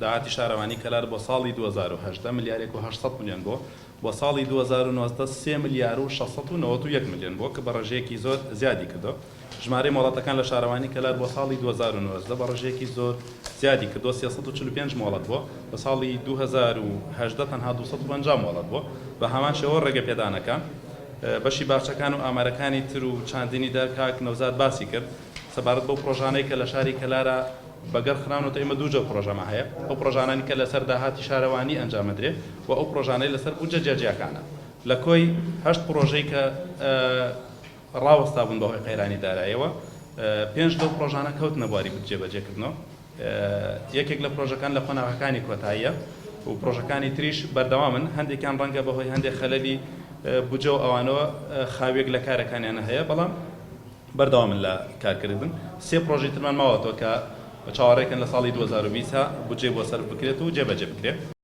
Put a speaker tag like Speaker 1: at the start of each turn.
Speaker 1: داهاتی شارەوانی کەلار بۆ ساڵی 2018 ملیارێک و 800 ملیۆن بووە، بۆ ساڵی 2019 سێ ملیار و 691 ملیۆن بووە کە بە ڕێژەیەکی زۆر زیادی کردووە. ژمارەی مۆڵەتەکان لە شارەوانی کەلار بۆ ساڵی 2019 بە ڕێژەیەکی زۆر زیادی کردووە، 345 مۆڵەت بووە، لە ساڵی 2018 تەنها 250 مۆڵەت بووە. بە هەمان شێوە ڕێگەپێدانەکان، بەشی باخچەکان و ئامارەکانی تر و چاندنی دار کاک نەوزاد باسی کرد سەبارەت بەو پڕۆژانەی کە لە شاری کەلارا بەگەڕ خراونەتەوە، ئێمە دوو جۆر پڕۆژەمان هەیە، ئەو پڕۆژانەی کە لەسەر داهاتی شارەوانی ئەنجام ئەدرێ و ئەو پڕۆژانەی لەسەر بودجە جیاجیاکانە. لە کۆی هەشت پڕۆژەی کە ڕاوەستابوون بەهۆی قەیرانی دارایەوە، پێنج لەو پڕۆژانە کەوتنە بواری جێبەجێکردنەوە. یەکێک لە پرۆژەکان لە قۆناغەکانی کۆتاییە و پرۆژەکانی تریش بەردەوامن، هەندێکیان ڕەنگە بەهۆی هەندێک خەلەلی بودجە و ئەوانەوە خاویەک لە کارەکانیان هەیە، بەڵام بەردەوامن لە کارکردن. سێ پرۆژەی ترمان ماوەتەوە کە چاوەڕێکەن لە ساڵی 2020 بودجەی بۆ سەرف بکرێت و جێبەجێ بکرێت.